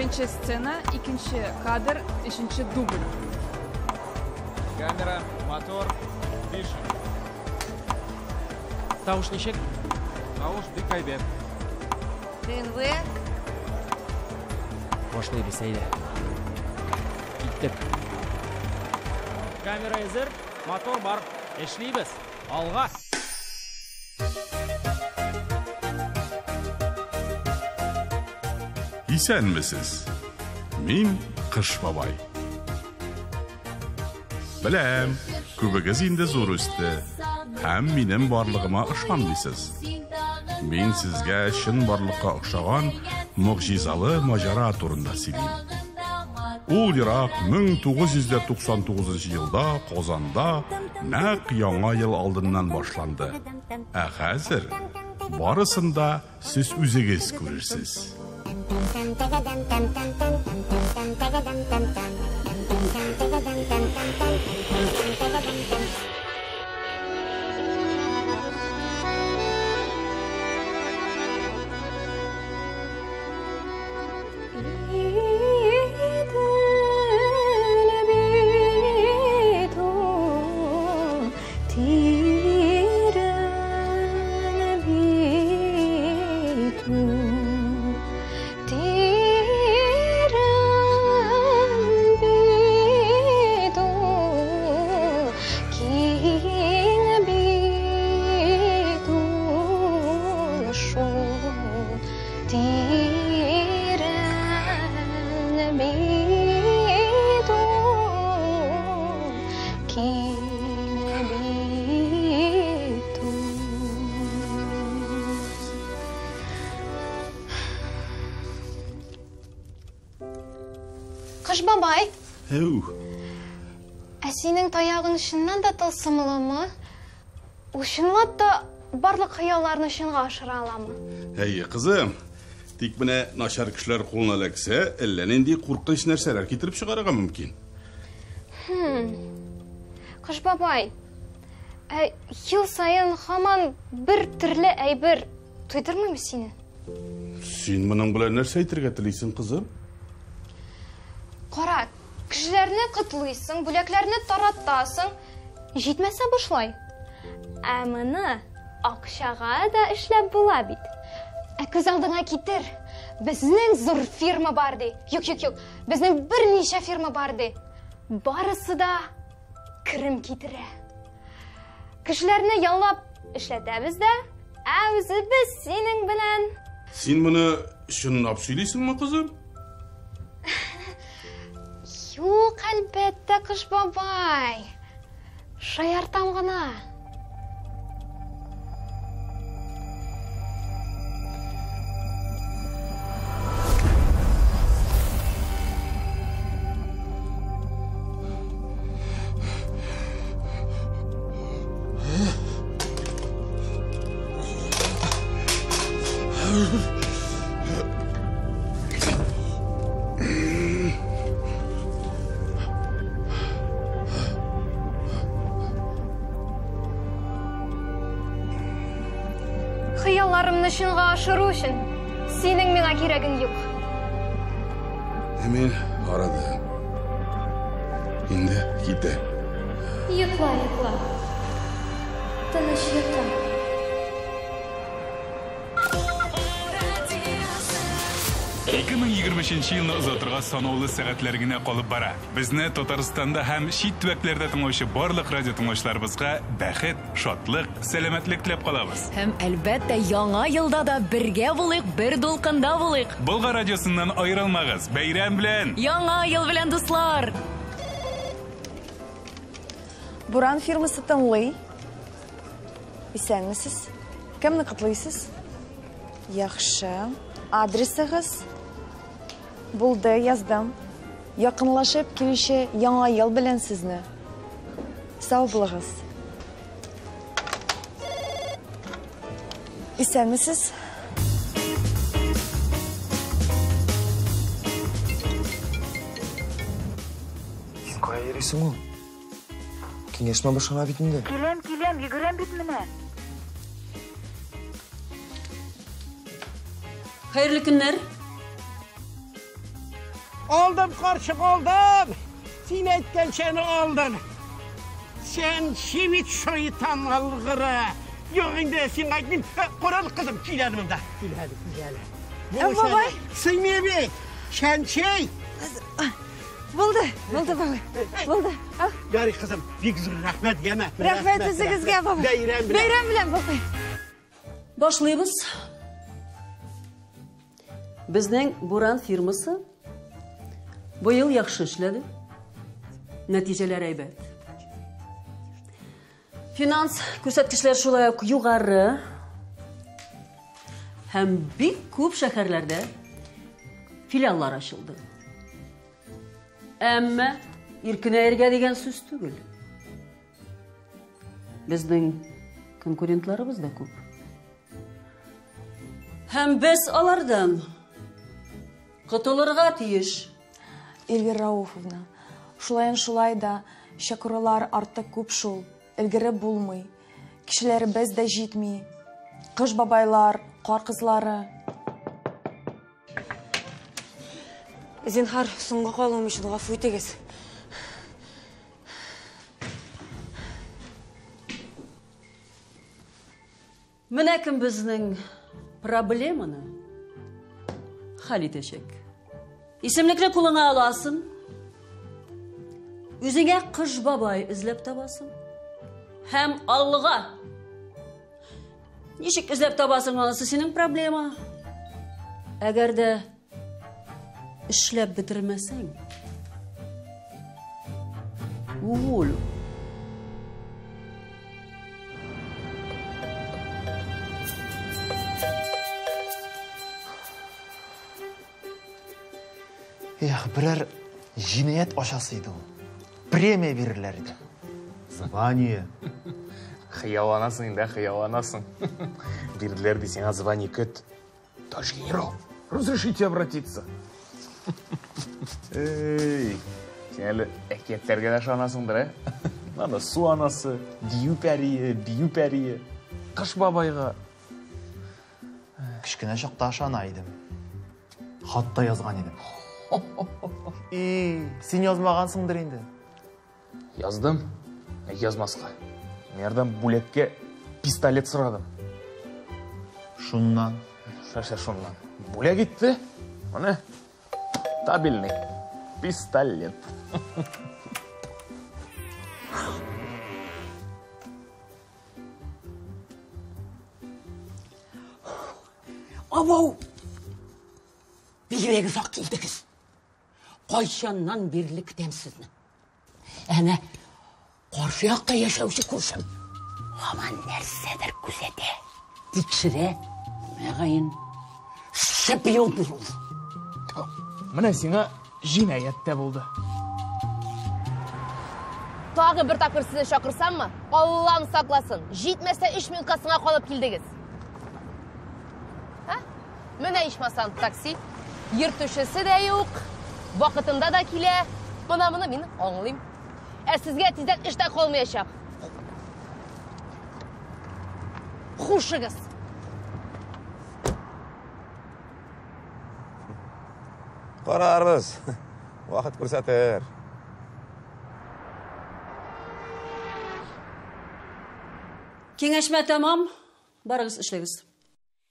Беренче сцена, икенче кадр, өченче дубль. Камера, мотор, пишем. Тавыш ничек? Тавыш бик әйбәт. ТНВ. Башлыйбыз, әйдә. Киттек. Камера әзер, мотор бар. Эшлибез. Алга! Исәнмесез. Мин Кыш бабай. Беләм, күбегез инде зур үсте һәм минем барлыгыма ышанмыйсыз. Мин сезгә чынбарлыкка охшаган могҗизалы маҗара турында сөйлим. Ул ерак 1999 елда Казанда нәкъ Яңа ел алдыннан башланды. Ә хәзер барысын да сез үзегез күрерсез. Кыш бабай. Әү. Ә синең таягың чыннан да тылсымлымы? Ул чынлап та барлык хыялларны чынга ашыра аламы? Әйе, кызым. Тик менә начар кешеләр кулына эләксә, әллә нинди куркыныч нәрсәләр китереп чыгарырга мөмкин. Кыш бабай, ә ел саен һаман бер төрле әйбер туйдырмыймы сине? Син моның белән нәрсә әйтергә телисең, кызым? Кара, кешеләрне котлыйсың, бүләкләрне таратасың. Җитмәсә бушлай. Ә моны акчага да эшләп була бит. Ә күз алдыңа китер. Безнең зур фирма бар ди. Юк, юк, юк. Безнең берничә фирма бар ди. Барысы да керем китерә. Кешеләрне яллап эшләтәбез дә, ә үзебез синең белән. Син моны чынлап сөйлисеңме, кызым? Юк, әлбәттә, Кыш бабай. Шаяртам гына. Хыялларымны чынга ашыру өчен синең миңа кирәгең юк. Ә мин арыдым. Инде китә. Йокла, йокла. Тыныч йокла. 2023 елны озатырга санаулы сәгатьләр генә калып бара. Безне Татарстанда һәм чит төбәкләрдә тыңлаучы барлык радио тыңлаучыларыбызга бәхет, шатлык, сәламәтлек теләп калабыз. Һәм әлбәттә, яңа елда да бергә булыйк, бер дулкында булыйк. Болгар радиосыннан аерылмагыз. Бәйрәм белән! Яңа ел белән, дуслар! Буран фирмасы тыңлый. Исәнмесез? Кемне котлыйсыз? Яхшы. Адресыгыз? Булды, яздым. Якынлашып килүче яңа ел белән сезне. Сау булыгыз. Исәнмесез? Син кая йөрисең ул? Киңәшмә башлана бит инде. Киләм, киләм, йөгерәм бит менә. Хәерле көннәр. Алдым, карчык, алдым. Син әйткәнчәне алдым. Син чибит шайтан алгыры. Юк инде, сиңа әйтмим. Кара кызым, кил әле монда. Кил әле, кил әле. Бабай. Сыймый бит. Чәнчәй. Булды, булды, бабай. Булды. Ярый, кызым, бик зур рәхмәт, яме. Рәхмәт үзегезгә, бабай. Бәйрәм белән. Бәйрәм белән, бабай. Башлыйбыз. Безнең Буран фирмасы быел яхшы эшләде. Нәтиҗәләр әйбәт. Финанс күрсәткечләр шулай ук югары. Һәм бик күп шәһәрләрдә филиаллар ачылды. Әмма иркенәергә дигән сүз түгел. Безнең конкурентларыбыз да күп. Һәм без алардан котылырга тиеш. Эльвира Рауфовна, шулайын шулай да чакырулар артык күп шул, өлгереп булмый. Кешеләребез дә җитми. Кыш бабайлар, кар кызлары. Зинһар, соңга калуым өчен гафу итегез. Менә кем безнең проблеманы хәл итәчәк. Исемлекне кулыңа аласың. Үзеңә Кыш бабай эзләп табасың. Һәм алга. Ничек эзләп табасың, анысы синең проблема. Әгәр дә эшләп бетермәсәң, уволю. Эх, берәр җинаять ачасы иде ул. Премия бирерләр иде. Звание. Хыялланасың инде, хыялланасың. Бирделәр ди сиңа звание, көт. Товарищ генерал, разрешите обратиться? Эй, син әле әкиятләргә дә ышанасыңдыр, ә? Анда су анасы, дию пәрие, бию пәрие, Кыш бабайга. Кечкенә чакта ышана идем. Хат та язган идем. И, син язмагансыңдыр инде. Яздым. Ник язмаска? Мэрдан бүләккә пистолет сорадым. Шуннан? Нәрсә шуннан? Бүләк итте. Менә табельный пистолет. Абау! Бигрәк озак килдегез. Кайчаннан бирле көтәм сезне. Әнә каршы якта яшәүче күршем һаман нәрсәдер күзәтә, тикшерә, мөгаен, шпиондыр ул. Менә сиңа җинаять тә булды. Тагы бер тапкыр сезне чакырсаммы? Аллам сакласын. Җитмәсә 3 минутка соңга калып килдегез. Ә? Менә ичмасам такси. Йөртүчесе дә юк, вакытында да килә. Мына моны мин аңлыйм. Ә сезгә тиздән эш тә калмаячак. Хушыгыз. Карарбыз. Вакыт күрсәтер. Киңәшмә тәмам. Барыгыз эшләгез.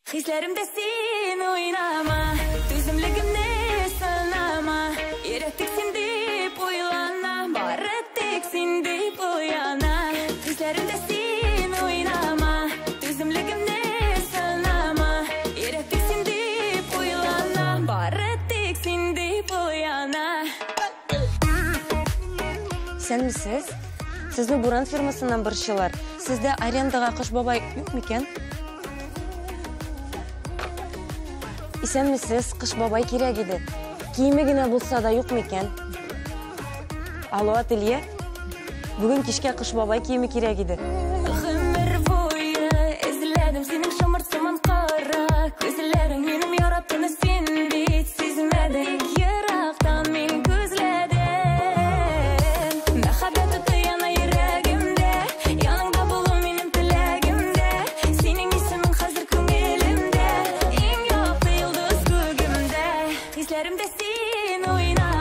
Хисләремдә син уйнама, түземлегемне сынама. Йөрәк тик син дип уйлана, бары тик син дип уяна. Хисләремдә син уйнама, түземлегемне сынама. Йөрәк тик син дип уйлана, бары тик син дип уяна. Исәнмесез? Сезне Буран фирмасыннан борчылар. Сездә арендага Кыш бабай юк микән? Исәнмесез, Кыш бабай кирәк иде. Киеме генә булса да юк микән? Алло, ателье? Бүген кичкә Кыш бабай киеме кирәк иде. Гомер буе эзләдем синең шомырт сыман кара күзләрең, минем яратуны син бит сизмәдең. Ерактан мин күзләдем. Мәхәббәт уты яна йөрәгемдә, яныңда булу минем теләгемдә. Синең исемең хәзер күңелемдә, иң якты йолдыз күгемдә. Хисләремдә син уйнама.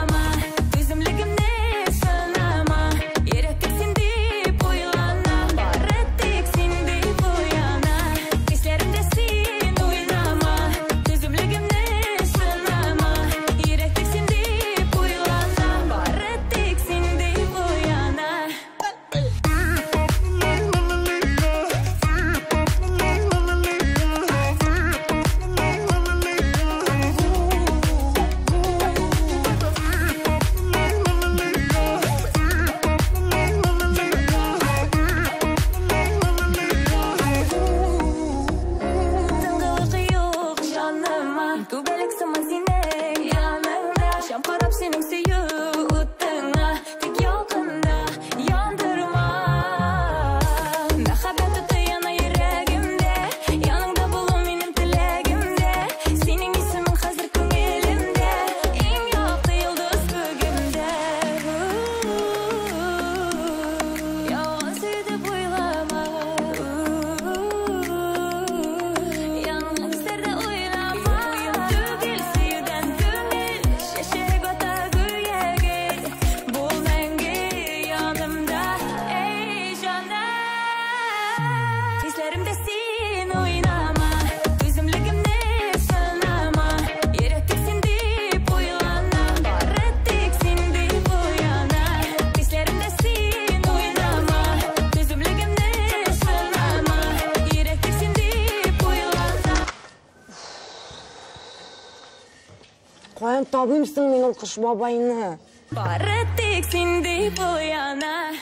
Каян табыйм соң мин ул Кыш бабайны? Бары тик син дип уяна.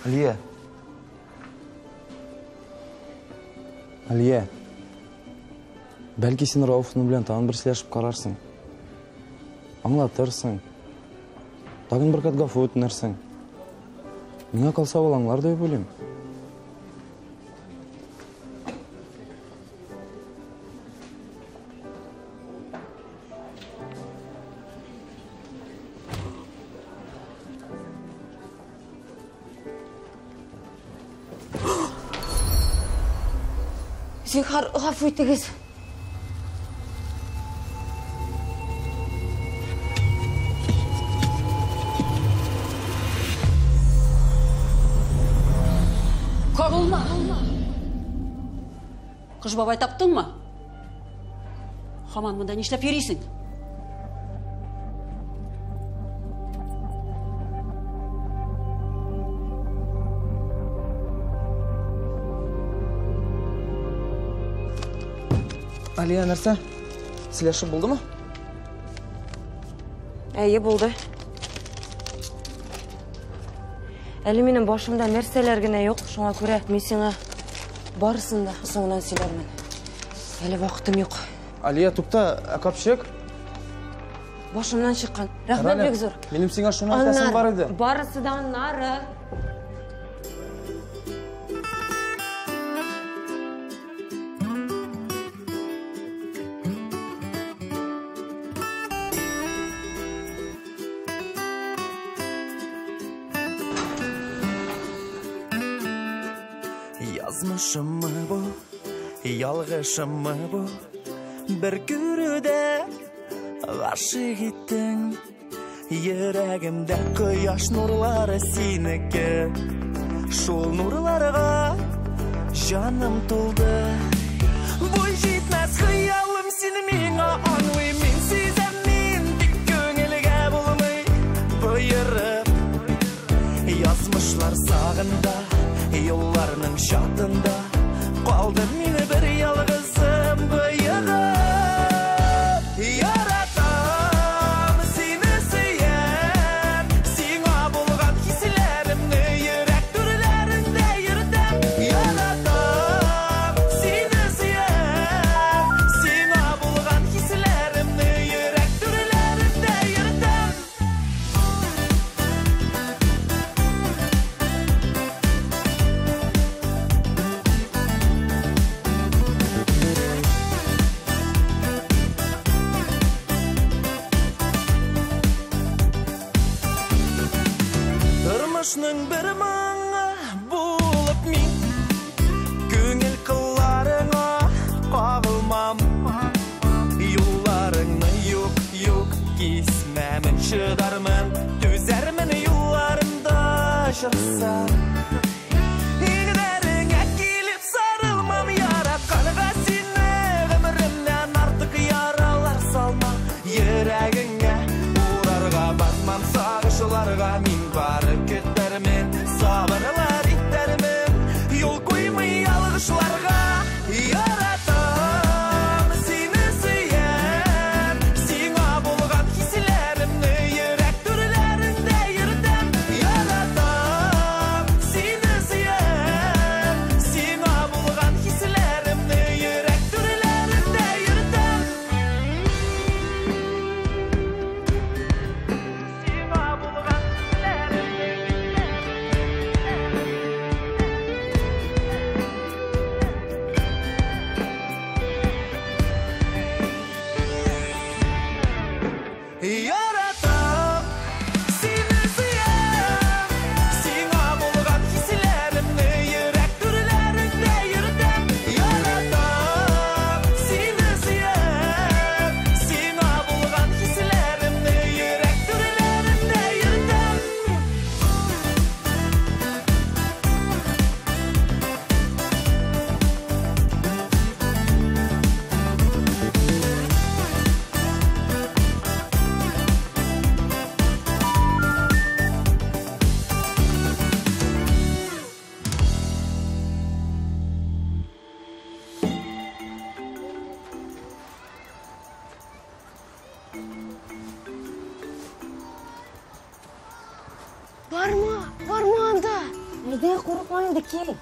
Алия. Алия. Бәлки син Рауфның белән тагын бер сөйләшеп карарсың. Аңлатырсың. Тагын бер кат гафу үтенерсең. Миңа калса ул аңлар дип уйлыйм. Зинһар, гафу итегез. Кагылма! Кыш бабай таптыңмы? Һаман монда нишләп йөрисең? Алия, нәрсә? Сөйләшеп булдымы? Әйе, булды. Әле минем башымда нәрсәләр генә юк, шуңа күрә мин сиңа барысын да соңыннан сөйләрмен. Әле вакытым юк. Алия, тукта, ә капчык? Башымнан чыккан. Рәхмәт бик зур. Минем сиңа шуны әйтәсем бар иде. Барысы да аннары. Язмышыммы бу, ялгышыммы бу, бер күрүдә гашыйк иттең. Йөрәгемдә кояш нурлары синеке, шул нурларга җаным тулды. Буй җитмәс хыялым сине миңа аңлыйм, мин сизәм, мин тик күңелгә булмый боерып. Язмышлар сагында, юлларның чатында калдым мин бер ялгызым боегып. Яратам сине, сөям, сиңа булган хисләремне йөрәк түрләрендә йөртәм. Яратам сине, сөям, сиңа булган хисләремне йөрәк түрләрендә йөртәм. Әйдә, курыкма инде, кил.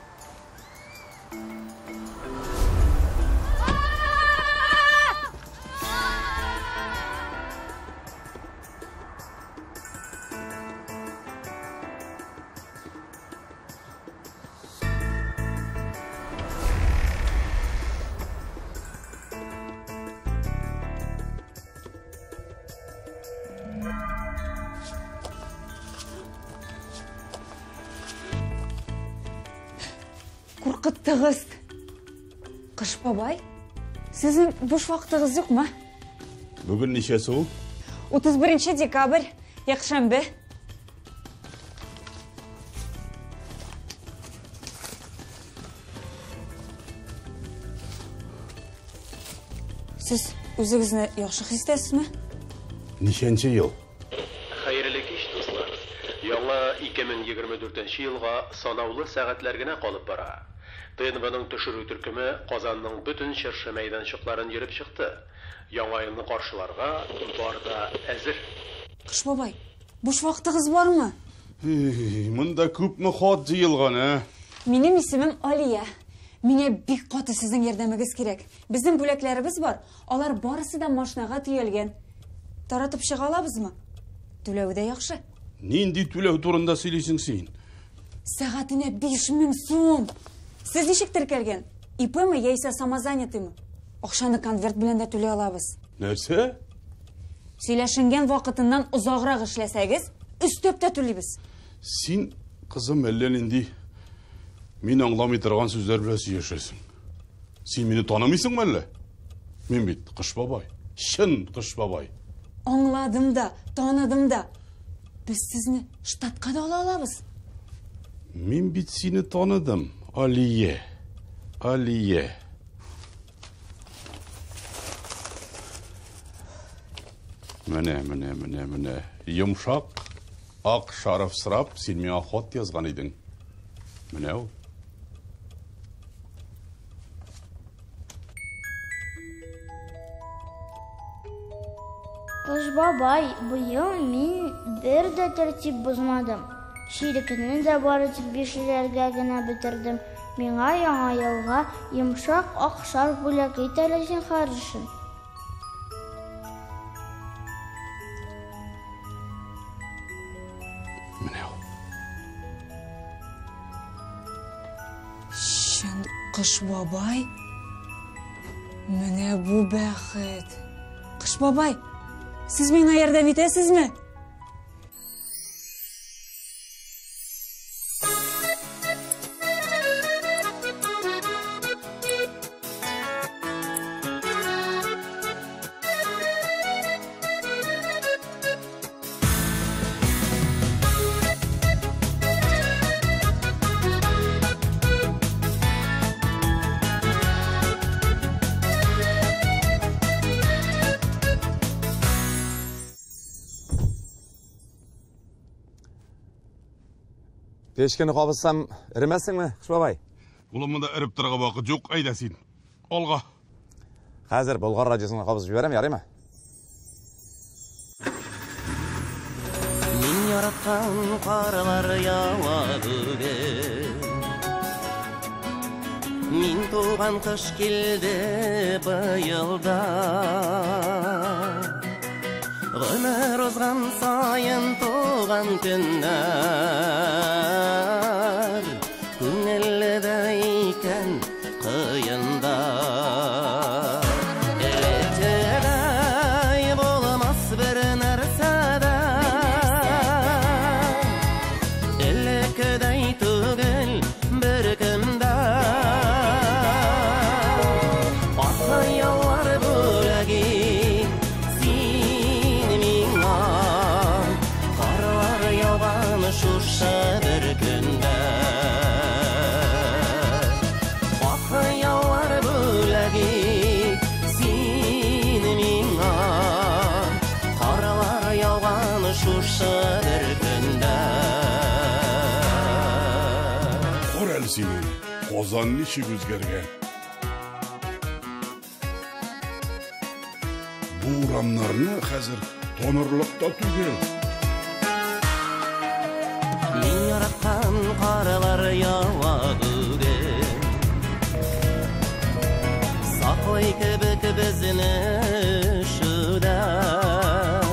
Куркыттыгыз. Кыш бабай, сезнең буш вакытыгыз юкмы? Бүген ничәсе ул? 31 декабрь, якшәмбе. Сез үзегезне яхшы хис итәсезме? Ничәнче ел? Хәерле кич, дуслар. Яңа 2024 елга санаулы сәгатьләр генә калып бара. ТНВның төшерү төркеме Казанның бөтен чыршы мәйданчыкларын йөреп чыкты. Яңа елны каршыларга бар да әзер. Кыш бабай, буш вакытыгыз бармы? Эй, монда күпме хат җыелган, ә? Минем исемем Алия. Миңа бик каты сезнең ярдәмегез кирәк. Безнең бүләкләребез бар. Алар барысы да машинага төялгән. Таратып чыга алабызмы? Түләве дә яхшы. Нинди түләү турында сөйлисең син? Сәгатенә 5000 сум. Сез ничек теркәлгән? ИП-мы яисә самозанятыймы? Акчаны конверт белән дә түли алабыз. Нәрсә? Сөйләшенгән вакытыннан озаграк эшләсәгез, өстәп тә түлибез. Син, кызым, әллә нинди мин аңламый торган сүзләр белән сөйләшәсең. Син мине танымыйсыңмы әллә? Мин бит Кыш бабай. Чын Кыш бабай. Аңладым да, таныдым да. Без сезне штатка да ала алабыз. Мин бит сине таныдым, Алия. Алия. Менә, менә, менә, менә. Йомшак ак шарф сорап, син миңа хат язган идең. Менә ул. Кыш бабай, быел мин бер дә тәртип бозмадым. Чирекне дә бары тик бишлеләргә генә бетердем. Миңа Яңа елга йомшак ак шарф бүләк ит әле, зинһар өчен. Чын Кыш бабай? Менә бу бәхет. Кыш бабай, сез миңа ярдәм итәсезме? Печкәне кабызсам, эремәссеңме, Кыш бабай? Улым, монда эреп торырга вакыт юк, әйдә син. Алга. Хәзер Болгар радиосын кабызып җибәрәм, ярыймы? Мин яраткан карлар ява бүген. Мин туган кыш килде быел да. Гомер узган саен туган көннәр күңелле дә икән, кыен да. Элеккедәй булмас бер нәрсә дә. Элеккедәй түгел беркем дә. Ак хыяллар бүләк ит син миңа. Карлар яуган шушы бер көндә. Ак хыяллар бүләк ит син миңа. Карлар яуган шушы бер көндә. Кара әле син аны. Казан ничек үзгәргән. Бу урамнарны хәзер танырлык та түгел. Мин яраткан яраткан карлар ява бүген. Саклый кебек безне өшүдән.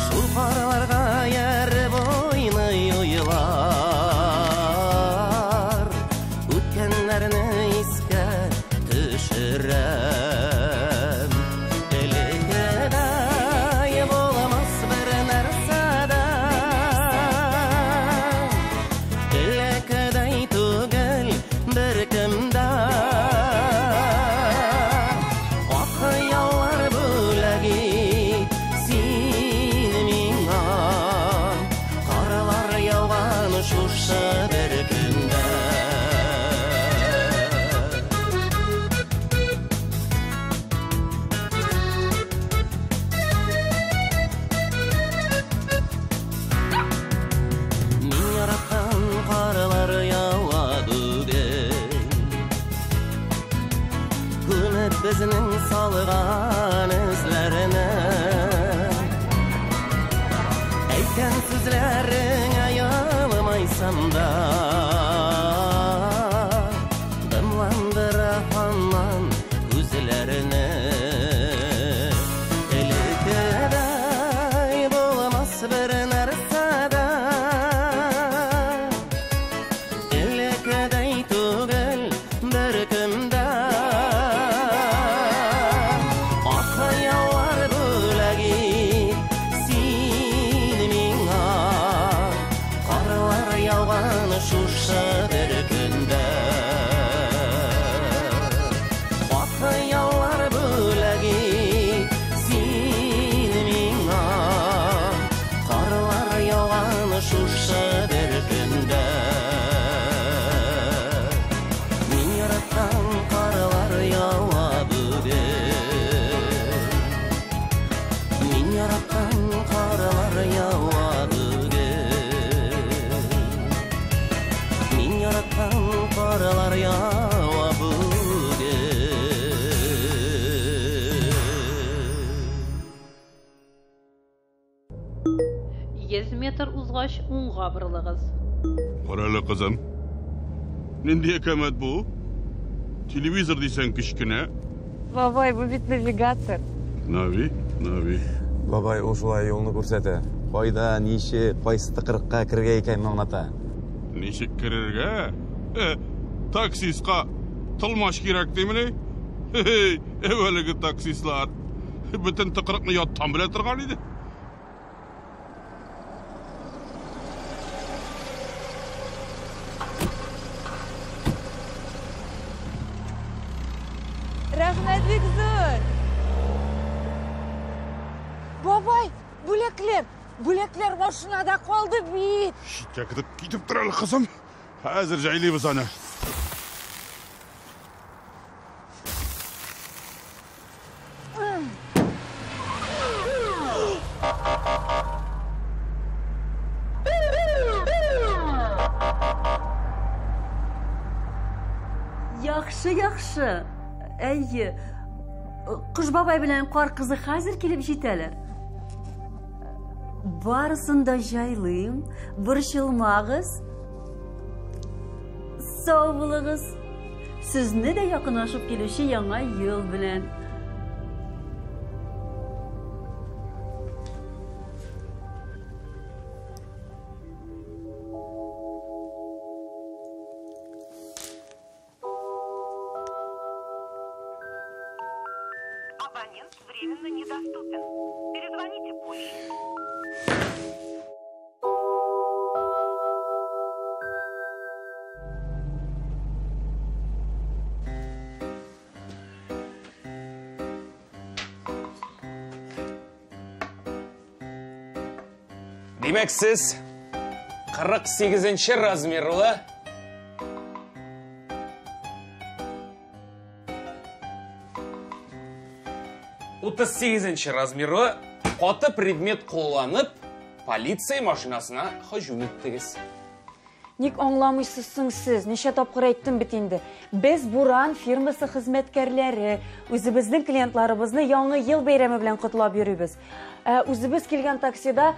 Шул карларга ияреп уйный уйлар. Үткәннәрне искә төшерәм. Элеккедәй булмас бер нәрсә дә. Элеккедәй түгел беркем дә. Ак хыяллар бүләк ит син миңа. Карлар яуган шушы бер көндә. Мин яраткан карлар ява бүген. Күмеп безнең салган эзләрне. Әйткән сүзләреңә елмайсам да, дымландыра һаман күзләрне. Элеккедәй булмас бер нәрсә дә. Элеккедәй түгел беркем дә. Ак хыяллар бүләк ит син миңа. Карлар яуган шушы бер көндә. Ак хыяллар бүләк ит син миңа. Карлар яуган шушы бер көндә. Мин яраткан карлар ява бүген. Мин яраткан карлар ява бүген. Мин яраткан карлар ява бүген. 100 метр узгач уңга борылыгыз. Кара әле, кызым. Нинди әкәмәт бу? Телевизор дисәң кечкенә. Бабай, бу бит навигатор. Нави, нави. Бабай, ул шулай юлны күрсәтә. Кайда, ничек, кайсы тыкрыкка керергә икәнен аңлата. Ничек керергә? Таксистка тылмач кирәк димени? Хе-хе, әүвәлге таксистлар бөтен тыкрыкны яттан белә торган иде. Рәхмәт бик зур. Бабай, бүләкләр, бүләкләр машинада калды бит. Читкә китеп китеп тор әле, кызым. Хәзер җайлыйбыз аны. Яхшы, яхшы. Әйе. Кыш бабай белән кар кызы хәзер килеп җитәләр. Барысын да җайлыйм, борчылмагыз. Сау булыгыз. Сезне дә якынлашып килүче яңа ел белән. Абонент временно недоступен. Перезвоните позже. Димәк, сез 48 размерлы 38 размерлы каты предмет кулланып, полиция машинасына һөҗүм иттегез. Ник аңламыйсыз соң сез? Ничә тапкыр әйттем бит инде. Без Буран фирмасы хезмәткәрләре, үзебезнең клиентларыбызны Яңа ел бәйрәме белән котлап йөрибез. Ә үзебез килгән таксида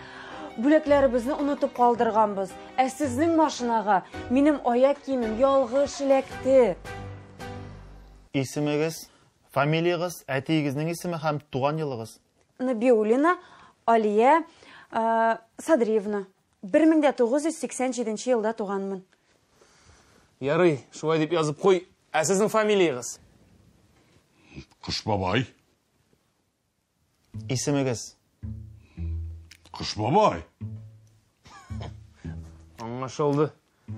Бүләкләребезне онытып калдырганбыз. Ә сезнең машинага минем аяк киемем ялгыш эләкте. Исемегез, фамилиягез, әтиегезнең исеме һәм туган елыгыз. Набиуллина Алия Садриевна. 1987 елда туганмын. Ярый, шулай дип язып куй. Ә сезнең фамилиягез? Кыш бабай. Исемегез? Кыш бабай. Аңлашылды.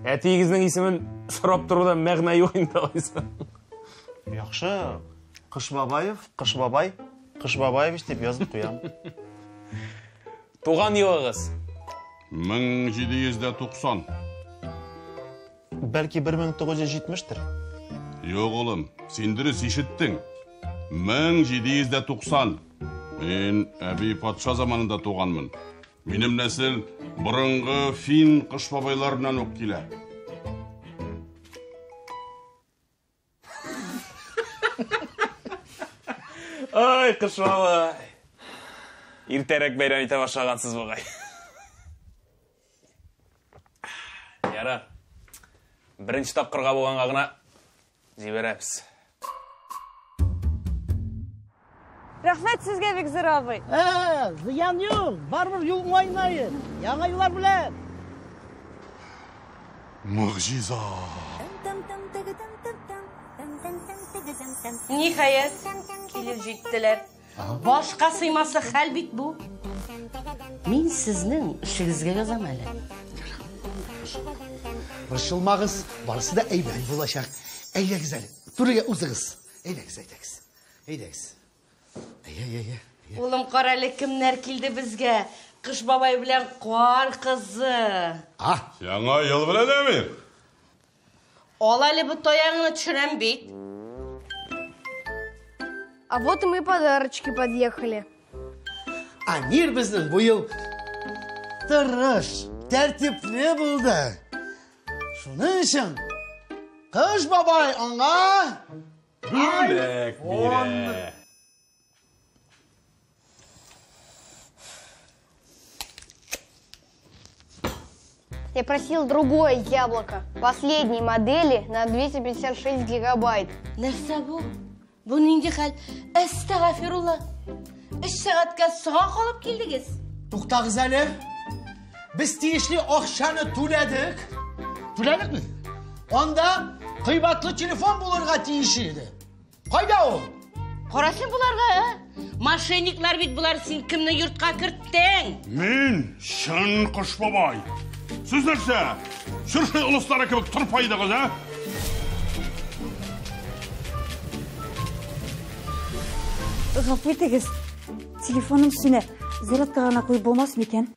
Әтиегезнең исемен сорап торуда мәгънә юк инде алайса. Яхшы. Кыш бабаев, Кыш бабай, Кыш бабаевич дип язып куям. Туган елыгыз? 1790. Бәлки 1970-тер? Юк, улым, син дөрес ишеттең. 1790. Мин әби патша заманында туганмын. Минем нәсел борынгы фин кыш бабайларыннан ук килә. Ай, Кыш бабай. Иртәрәк бәйрәм итә башлагансыз бугай. Ярар. Беренче тапкырга булганга гына җибәрәбез. Рәхмәт сезгә, Бикзур абый. Зыян юк, барыбер юл уңайнайы. Яңа юллар белән. Могҗиза. Ниһаять, килеп җиттеләр. Башка сыймаслык хәл бит бу. Мин сезнең эшегезгә язам әле. Борчылмагыз, барысы да әйбәт булачак. Әйдәгез әле, түргә узыгыз. Әйдәгез, әйдәгез. Әйдәгез. Әйе, әйе, әйе. Улым, кара әле, кемнәр килде безгә? Кыш бабай белән Кар кызы. А, яңа ел белән, Әмир. Ал әле бу таягыңны, төшерәм бит. А вот и мы подарочки подъехали. Амир безнең бу ел тырыш, тәртипле булды. Шуның өчен Кыш бабай аңа бүләк бирә. Я просил другое яблоко, последней модели на 256 гигабайт. Нәрсә бу? Бу нинди хәл? Әстәгафирулла. 3 сәгатькә соңга калып килдегез. Туктагыз әле. Без тиешле акчаны түләдек. Түләдекме? Анда кыйбатлы телефон булырга тиеш иде. Кайда ул? Кара син буларга, ә? Мошенниклар бит булар, син кемне йортка керттең? Мин чын Кыш бабай. Сез нәрсә? Чыршы олыслары кебек тырпайдыгыз, ә? Гафу итегез, телефоным сүнә. Зарядка гына куеп булмас микән?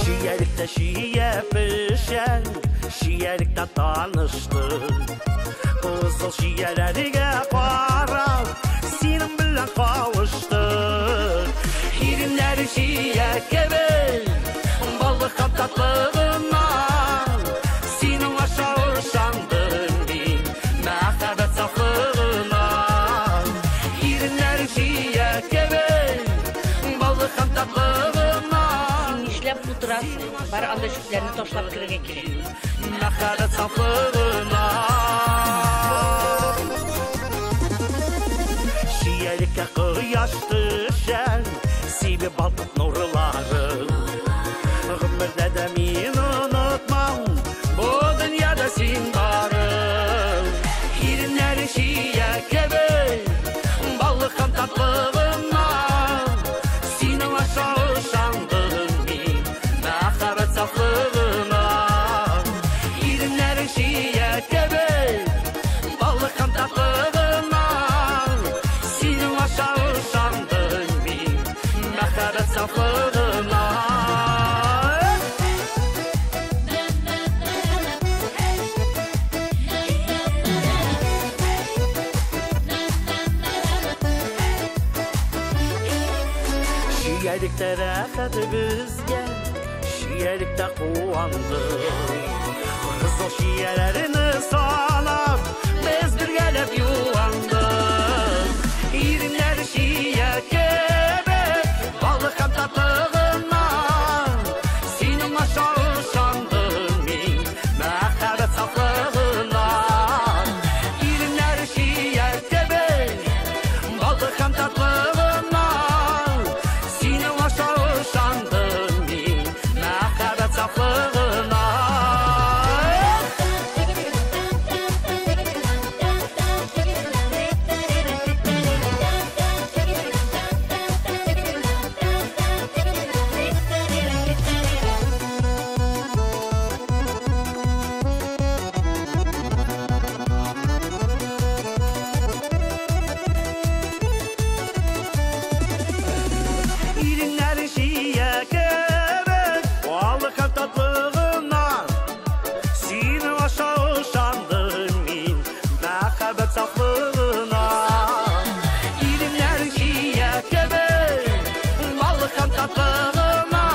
Чиялектә чия пешә, чиялектә таныштым. Кызыл чияләргә карап, синең белән кавыштым. Иреннәре чия кебек, баллы һәм татлы гына. Синең аша ышандым мин, мәхәббәт сафлыгына. Иреннәре чия кебек, баллы һәм татлы гына. Син нишләп утырасың? Бар анда чүпләрне ташлап керергә кирәк. Мәхәббәт сафлыгына. Чиялеккә кояш төшә, сибеп балкып нурлары. Гомердә дә мин онытмам, бу дөньяда син барың. Иреннәре чия кебек, баллы һәм татлы гына. Синең аша ышандым мин, мәхәббәт сафлыгына. Иреннәре чия кебек, баллы һәм татлы гына. Синең аша ышандым мин, мәхәббәт сафлыгына. Чиялектә рәхәт безгә, чиялектә куандык. Кызыл чияләрне санап, без бергәләп юандык. Иреннәр чия кебек, балык һәм татлы гына. Синең аша ышандым мин, мәхәббәт сафлыгына. Иреннәр чия кебек, балык һәм татлы гына. Синең аша ышандым мин, мәхәббәт сафлыгына. Иреннәр чия кебек, балык һәм татлы гына. Синең аша ышандым мин, мәхәббәт сафлыгына. Иреннәр чия кебек, балык һәм татлы гына.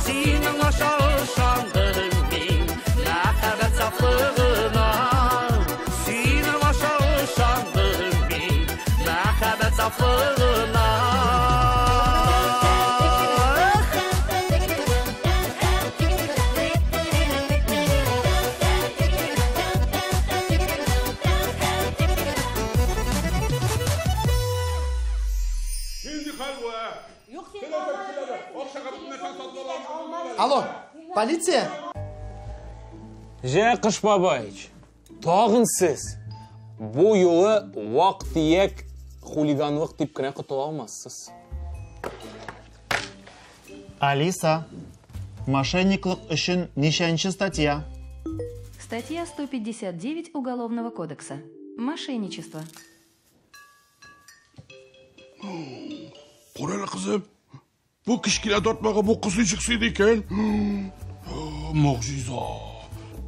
Синең аша ышандым мин, мәхәббәт сафлыгына. Синең аша ышандым мин, мәхәббәт сафлыгына. Нинди хәл бу, ә? Алло, полиция? Җә, Кыш бабаич, тагын сез. Бу юлы вак-төяк хулиганлык дип кенә котыла алмассыз. Алиса, мошенниклык өчен ничәнче статья? Статья 159 Уголовного кодекса. Мошенничество. Кара әле, кызым. Бу кечкенә тартмага бу кыз ничек сыйды икән? Могҗиза.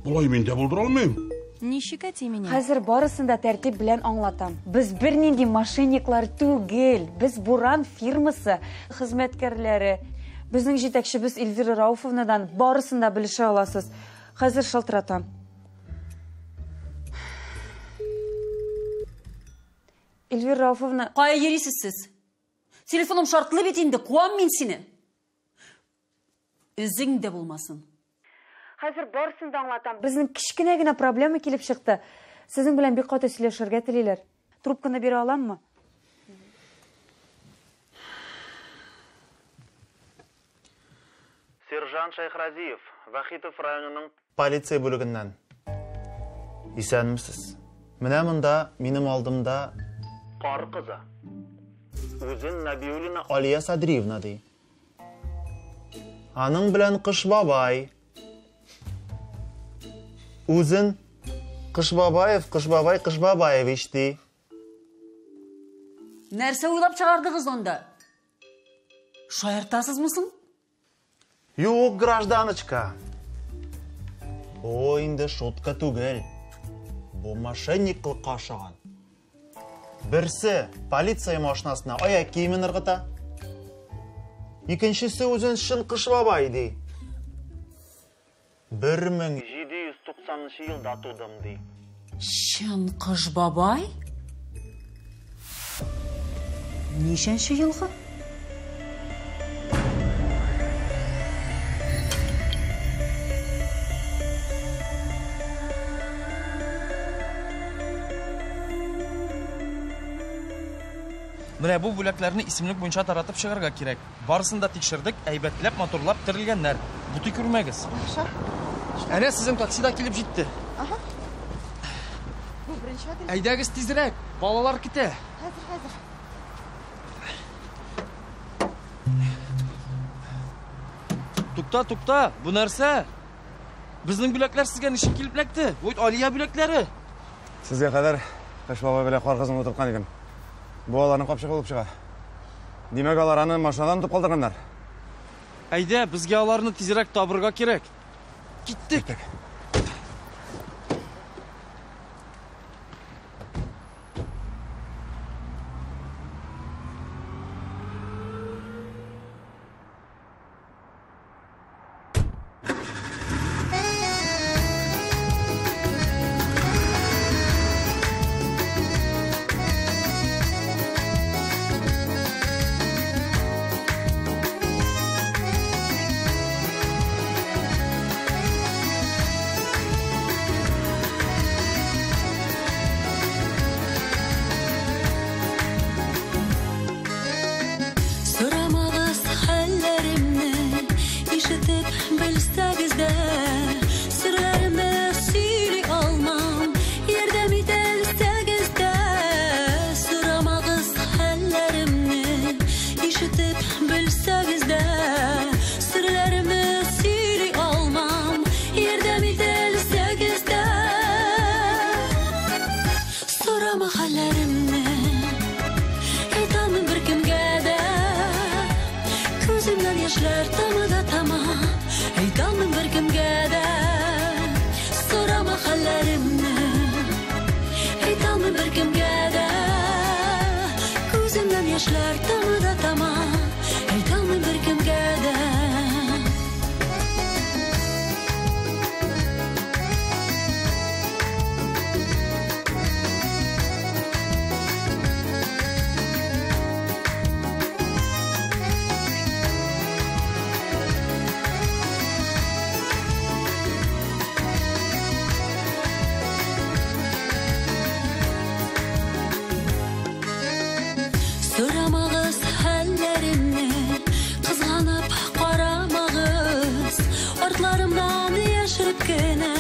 Болай мин дә булдыра алмыйм. Не щекоти меня. Хәзер барысын да тәртип белән аңлатам. Без бернинди мошенниклар түгел. Без Буран фирмасы хезмәткәрләре. Безнең җитәкчебез Эльвира Рауфовнадан барысын да белешә аласыз. Хәзер шалтыратам. Эльвира Рауфовна... Кая йөрисез сез? Телефоным шартлы бит инде, куам мин сине. Үзең дә булмасын. Хәзер барысын да аңлатам. Безнең кечкенә генә проблема килеп чыкты. Сезнең белән бик каты сөйләшергә телиләр. Трубканы бирә аламмы? Сержант Шәйхразиев, Вахитов районының полиция бүлегеннән. Исәнмесез. Менә монда минем алдымда кар кызы. Үзен Набиуллина Алия Садриевна ди. Аның белән Кыш бабай. Үзен Кыш бабаев, Кыш бабай, Кыш бабаевич ди. Нәрсә уйлап чыгардыгыз анда? Шаяртасызмы соң? Юк, гражданочка. Бу инде шутка түгел. Бу мошенниклыкка охшаган. Берсе полиция машинасына аяк киемен ыргыта. Икенчесе үзен чын Кыш бабай ди. 1790 елда тудым ди. Чын Кыш бабай? Ничәнче елгы? Менә бу бүләкләрне исемлек буенча таратып чыгарга кирәк. Барысын да тикшердек, әйбәтләп, матурлап терелгәннәр. Бутый күрмәгез. Яхшы. Әнә сезнең такси да килеп җитте. Ага. Бу беренче адрес. Әйдәгез тизрәк, балалар китә. Хәзер, хәзер. Тукта, тукта, бу нәрсә? Безнең бүләкләр сезгә ничек килеп эләкте? Бу бит Алия бүләкләре. Сезгә кадәр Кыш бабай белән кар кызын утырткан идем. Бу аларның капчыгы булып чыга. Димәк, алар аны машинадан тотып калдырганнар. Әйдә, безгә аларны тизрәк табырга кирәк. Киттек. Ишетеп белсәгез дә, серләремне сөйли алмам, ярдәм итәлсәгез дә. Сорама хәлләремне, әйтә алмыйм беркемгә дә. Күземнән яшьләр тама да тама, әйтә алмыйм беркемгә дә. Сорама хәлләремне, әйтә алмыйм беркемгә дә. Күземнән яшьләр тама да тама, әйтә алмыйм беркемгә дә. Сорамагыз хәлләремне, кызганып карамагыз, артларымнан яшереп кенә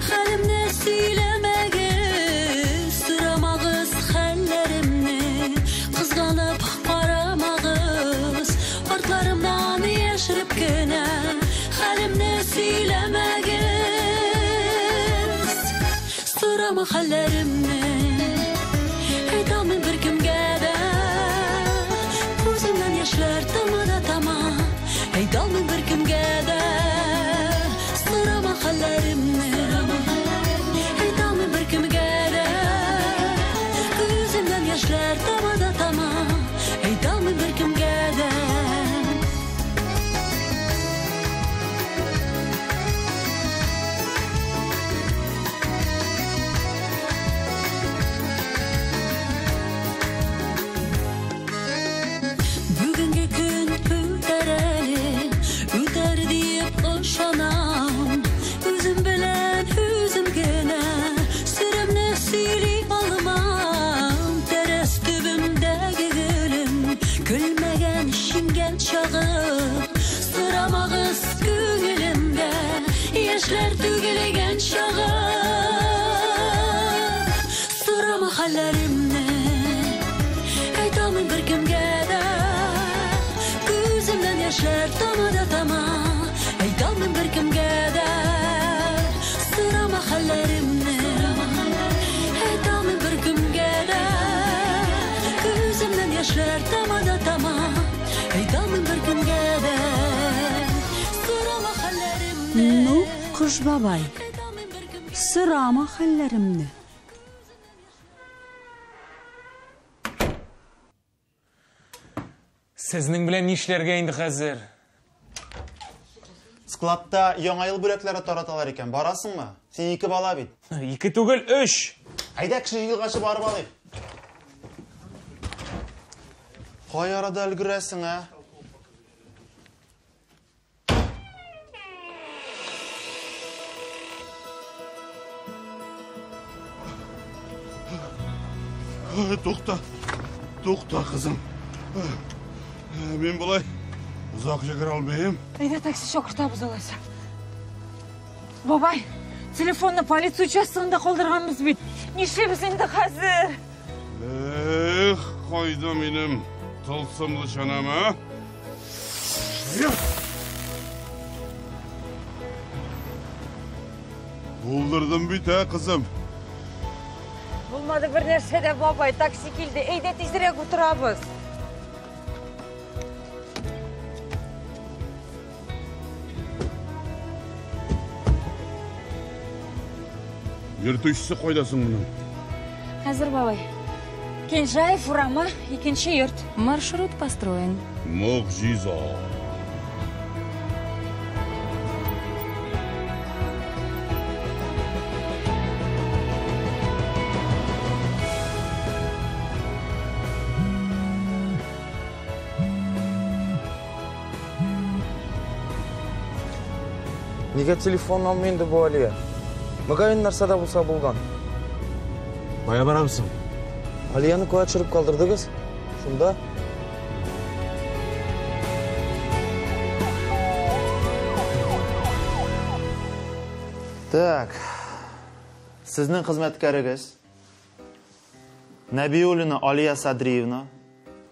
хәлемне сөйләмәгез. Сорамагыз хәлләремне, кызганып карамагыз, артларымнан яшереп кенә хәлемне сөйләмәгез. Сорама хәлләремне, әйтә алмыйм беркемгә дә. Күземнән яшьләр тама да тама, әйтә алмыйм беркемгә дә. Сорама хәлләремне, әйтә алмыйм беркемгә дә. Күземнән яшьләр тама да тама, әйтә алмыйм беркемгә дә. Бүгенге көн үтәр әле, үтәр диеп ышанам. Үзем белән үзем генә серемне сөйли алмам. Тәрәз төбемдәге гөлем көлмәгән, шиңгән чагы. Сорамагыз күңелемдә яшьләр түгелгән чагы. Сорама хәлләремне, әйтә алмыйм беркемгә дә. Күземнән яшьләр тама да тама, әйтә алмыйм беркемгә дә. Сорама хәлләремне, әйтә алмыйм беркемгә дә. Күземнән яшьләр тама да тама, әйтә алмыйм беркемгә дә. Сорама хәлләремне. Ну, Кыш бабай, сорама хәлләремне. Сезнең белән нишләргә инде хәзер? Складта яңа ел бүләкләре тараталар икән. Барасыңмы? Син ике бала бит. Ике түгел, өч. Әйдә, кеше җыелганчы барып алыйк. Кай арада өлгерәсең, ә? Тукта, тукта, кызым. Мин болай озак йөгерә алмыйм. Әйдә, такси чакыртабыз алайса. Бабай, телефонны полиция участогында калдырганбыз бит. Нишлибез инде хәзер? Эх, кайда минем тылсымлы чанам, а? Булдырдым бит, ә, кызым. Булмады бер нәрсә дә, бабай, такси килде. Әйдә, тизрәк утырабыз. Йөртүчесе кайда соң моның? Хәзер, бабай. Кенжаев урамы, икенче йорт. Маршрут построен. Могҗиза. Нигә телефон алмый инде бу Алия? Мөгаен нәрсә дә булса булган. Кая барабыз соң? Алияне кая төшереп калдырдыгыз? Шунда. Так. Сезнең хезмәткәрегез Нәбиуллина Алия Садриевна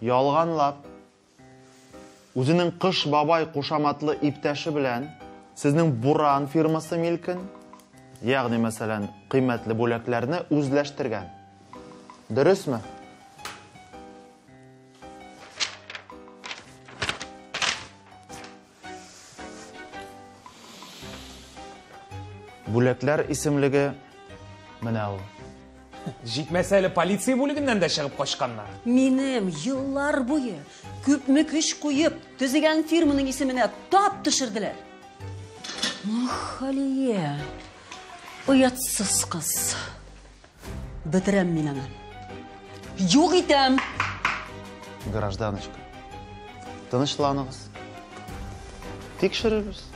ялганлап Үзенең Кыш бабай кушаматлы иптәше белән сезнең Буран фирмасы милкен, ягъни мәсәлән, кыйммәтле бүләкләрне үзләштергән. Дөресме? Бүләкләр исемлеге менә ул. Җитмәсә әле полиция бүлегеннән дә чыгып качканнар. Минем еллар буе күпме көч куеп төзегән фирманың исеменә тап төшерделәр. Халия, оятсыз кыз. Бетерәм мин аны. Юк итәм. Гражданочка, тынычланыгыз. Тикшерербез.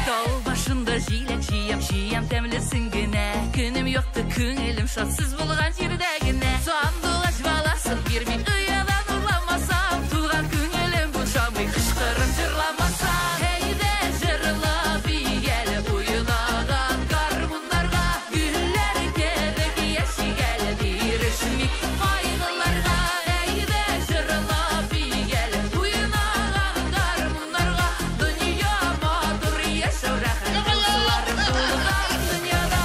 Тау башында җиләк җыям, җыям тәмлесен генә. Көнем якты, күңелем шат, сез булган җирдә генә. Сандугач баласын бирмим, оядан урламасам, туган күңелем бушамый, кычкырып җырламасам. Әйдә җырлап бии әле, уйнаган гармуннарга, гөлләр кебек яшик әле, бирешмик кайгыларга. Әйдә җырлап бии әле, уйнаган гармуннарга, дөнья матур, яшәү рәхәт, дуслар булган дөньяда.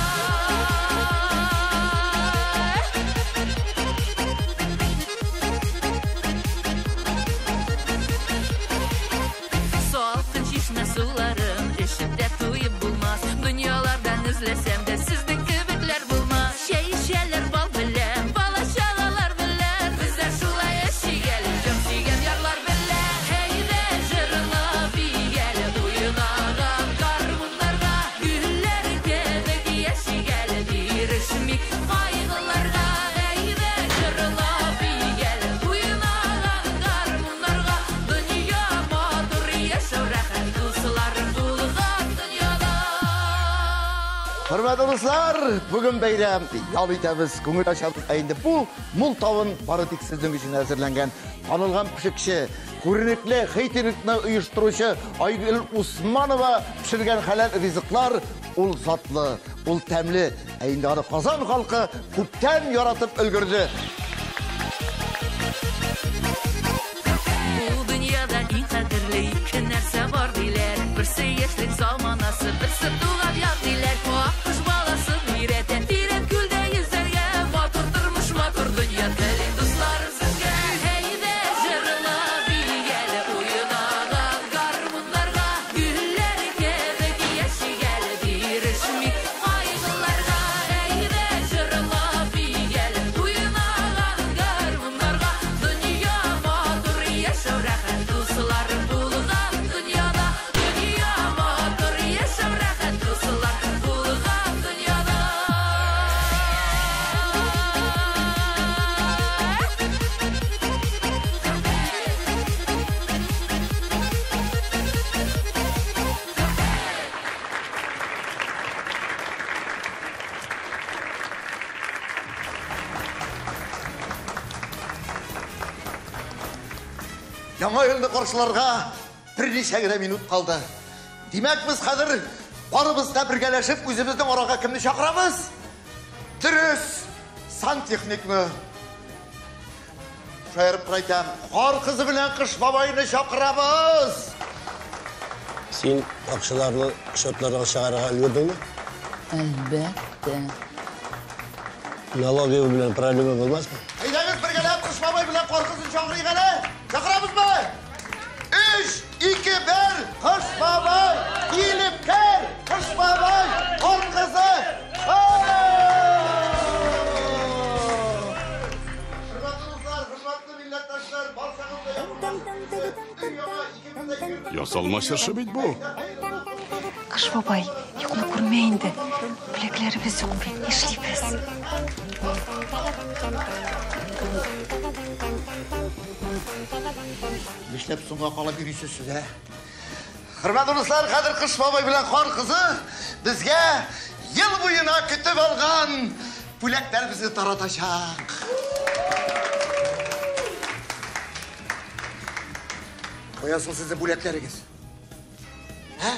Салкын чишмә суларын эчеп тә туеп булмас. Дөньялардан эзләсәм дә сезнең кебекләр булмас. Чәй эчәләр бал белән, бала-чагалар белән. Безләр шулай яшик әле, җан сөйгән ярлар белән. Әйдә җырлап бии әле, уйнаган гармуннарга, гөлләр кебек яшик әле, бирешмик кайгыларга. Әйдә җырлап бии әле, уйнаган гармуннарга, дөнья матур, яшәү рәхәт, дуслар булган дөньяда. Хөрмәтле дуслар, бүген бәйрәм, ял итәбез, күңел ачабыз. Ә инде бу мул табын бары тик сезнең өчен әзерләнгән. Танылган пешекче, күренекле хейтингны оештыручы Айгөл Усманова пешергән хәләл ризыклар ул затлы, ул тәмле. Ә инде аны Казан халкы күптән яратып өлгерде. Бу дөньяда иң кадерле ике нәрсә бар диләр. Берсе яшьлек заманасы, берсе туган як диләр. Аккош баласын өйрәтә тирән күлдә йөзәргә. Матур тормыш, матур дөнья телим, дусларым, сезгә. Әйдә җырлап бии әле, уйнаган гармуннарга, гөлләр кебек яшик әле, бирешмик кайгыларга. Әйдә җырлап бии әле, уйнаган гармуннарга, дөнья матур, яшәү рәхәт, дуслар булган дөньяда. Дөнья матур, яшәү рәхәт, дуслар булган дөньяда. Яңа елны каршыларга берничә генә минут калды. Димәк, без хәзер барыбыз да бергәләшеп үзебезнең арага кемне чакырабыз? Дөрес, сантехникны. Шаярып кына әйтәм, Кар кызы белән Кыш бабайны чакырабыз. Син акчаларны счетлардан чыгарырга өлгердеңме? Әлбәттә. Налоговый белән проблема булмасмы? Әйдәгез бергәләп Кыш бабай белән Кар кызын чакырыйк әле. Чакырабызмы? 3, 2, 1. Кыш бабай, килеп кер! Кыш бабай, Кар кызы. Хөрмәтле дуслар, хөрмәтле милләттәшләр, барчагыз да Ясалма чыршы бит бу. Кыш бабай, юкны күрмә инде. Бүләкләребез юк бит, нишлибез? Нишләп соңга калып йөрисез сез, ә? Хөрмәтле дуслар, хәзер Кыш бабай белән Кар кызы безгә ел буена көтеп алган бүләкләребезне таратачак. Кая соң сезнең бүләкләрегез? Ә?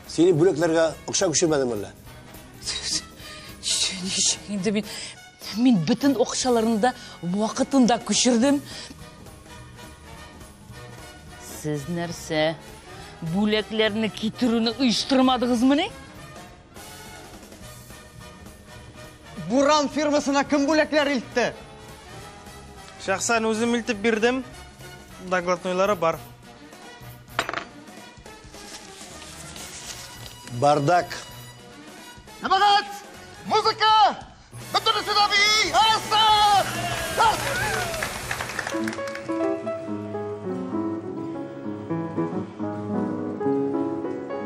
Синең бүләкләргә акча күчермәдеңме әллә? Ничек инде мин мин бөтен акчаларны да вакытында күчердем. Сез нәрсә, бүләкләрне китерүне оештырмадыгызмыни? Буран фирмасына кем бүләкләр илтте? Шәхсән үзем илтеп бирдем. Докладнойлары бар. Бардак. Җәмәгать! Музыка! Бөтенесе дә бии! Арасы!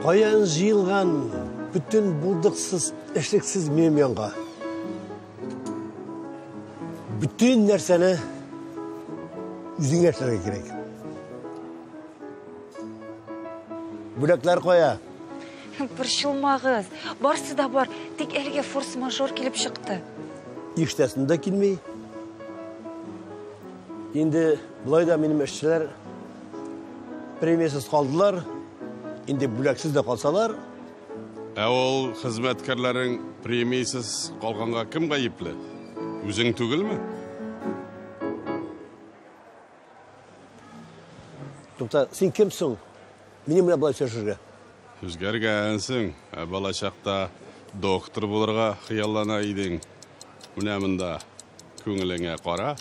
Каян җыелган бөтен булдыксыз, эшлексез минем янга? Бөтен нәрсәне үзеңә эшләргә кирәк. Бүләкләр кая? Борчылмагыз, барсы да бар, тик әлегә форс-мажор килеп чыкты. Ишетәсем дә килми. Инде болай да минем эшчеләр премиясез калдылар. Инде бүләксез дә калсалар. Ә ул хезмәткәрләрең премиясез калганга кем гаепле? Үзең түгелме? Тукта, син кем соң? Минем белән болай сөйләшергә. Үзгәргәнсең. Ә балачакта доктор булырга хыяллана идең. Менә монда күңелеңә кара.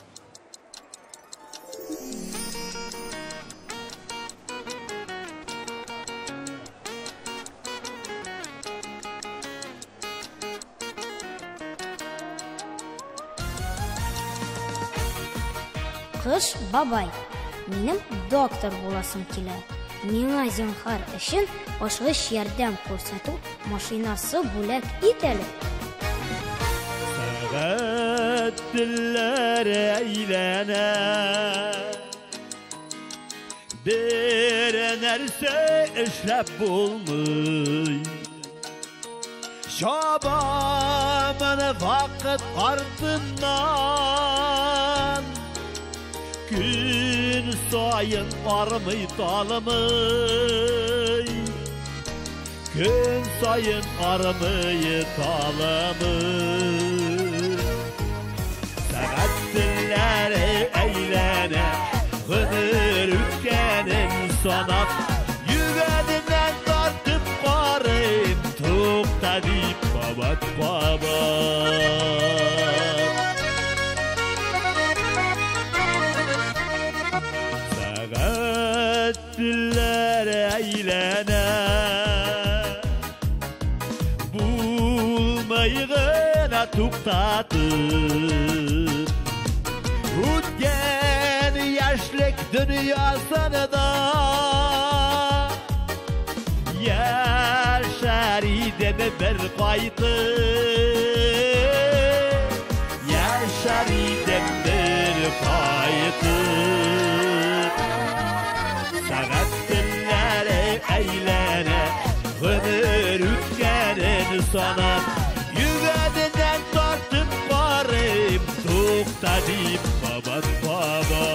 Кыш бабай, минем доктор буласым килә. Миңа зинһар өчен ашыгыч ярдәм күрсәтү машинасы бүләк ит әле. Сәгать телләре әйләнә. Бер нәрсә эшләп булмый. Чабамын вакыт артыннан. Көн саен армый талмый. Көн саен армый талмый. Сәгать телләре әйләнә, гомер үткәнен санап, йөгәненнән тартып карыйм, тукта дип кабат кабат. Сәгать телләре әйләнә, булмый гына туктатып. Үткән яшьлек дөньясында яшәр идем бер кайтып, яшәр идем бер кайтып. Сәгать телләре әйләнә, гомер үткәнен санап, йөгәненнән тартып карыйм, тукта дип кабат кабат.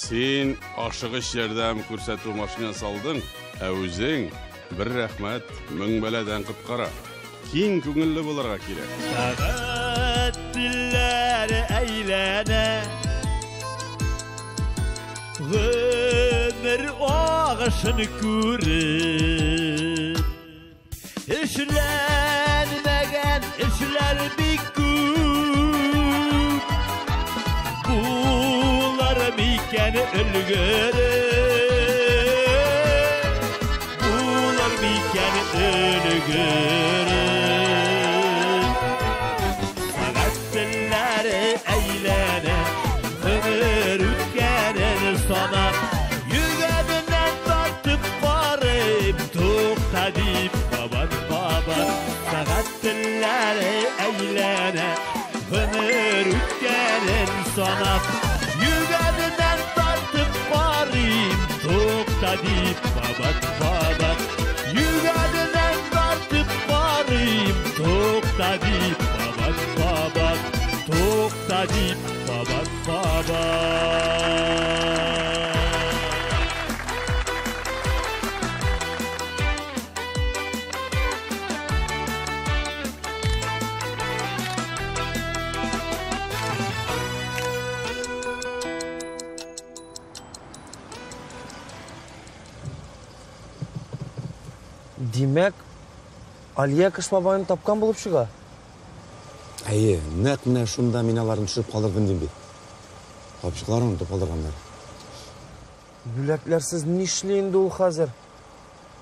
Син ашыгыч ярдәм күрсәтү машинасы алдың, ә үзең бер рәхмәт мең бәладән коткара. Киң күңелле булырга кирәк. Сәгать телләре әйләнә, гомер агышын күреп, эшләнмәгән эшләр бик күп. Булар микән өлгереп, булар микән өлгереп. Сәгать телләре әйләнә, гомер үткәнен санап, йөгәненнән тартып карыйм, тукта дип кабат кабат. Сәгать телләре әйләнә, гомер үткәнен санап, йөгәненнән тартып карыйм, тукта дип кабат кабат. Йөгәненнән тартып карыйм, тукта дип кабат кабат. Тукта булса дип кабат-кабат. Димәк, Алия Кыш бабайны тапкан булып чыга. Әйе, нәкъ менә шунда мин аларны төшереп калдырдым дим бит. Капчыкларын онытып калдырганнар. Бүләкләрсез нишли инде ул хәзер?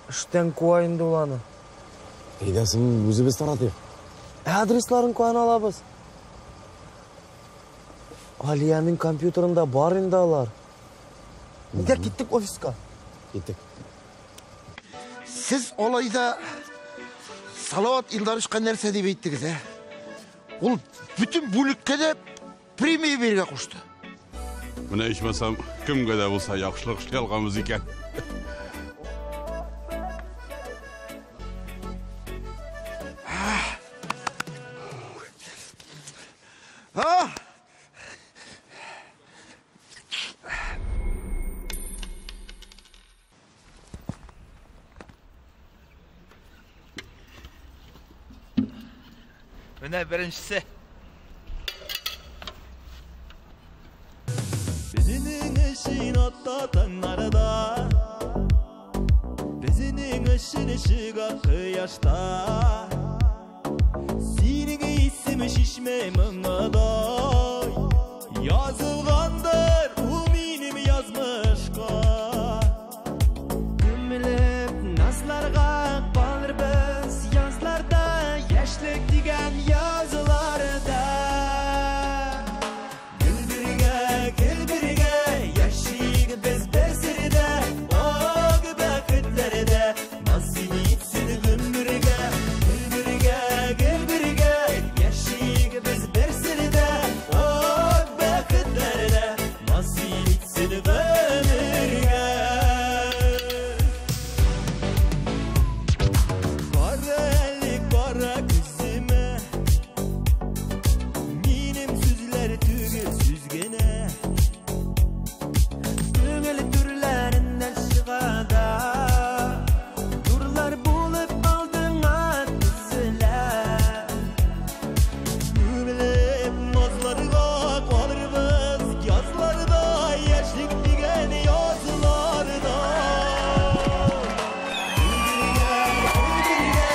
Эштән куа инде ул аны. Әйдә соң, үзебез таратыйк. Ә адресларын каян алабыз? Алиянең компьютерында бар инде алар. Нигә киттек офиска? Киттек. Сез алай да Салават Илдаровичка нәрсә дип әйттегез, ә? Ул бөтен бүлеккә дә премия бирергә кушты. Менә ичмасам, кемгә дә булса яхшылык эшли алганбыз икән. А! Менә беренчесе. Безнең өчен атта таңнарда, безнең өчен чыга кояшта. Синең исеме чишмә моңыдай, язылгандыр ул минем язмышка. Күмелеп назларга калырбыз язларда, яшьлек дигән язларда. Гел бергә, гел бергә яшик без бер сердә, ак бәхетләрдә насыйп итсен гомергә. Гел бергә, гел бергә яшик без бер сердә, ак бәхетләрдә насыйп итсен гомергә. Кара әле, кара күземә, минем сүзләр түгел сүз генә. Күңел түрләреннән чыга да, нурлар булып алдыңа тезелә. Күмелеп назларга калырбыз язларда, яшьлек дигән язларда. Гел бергә,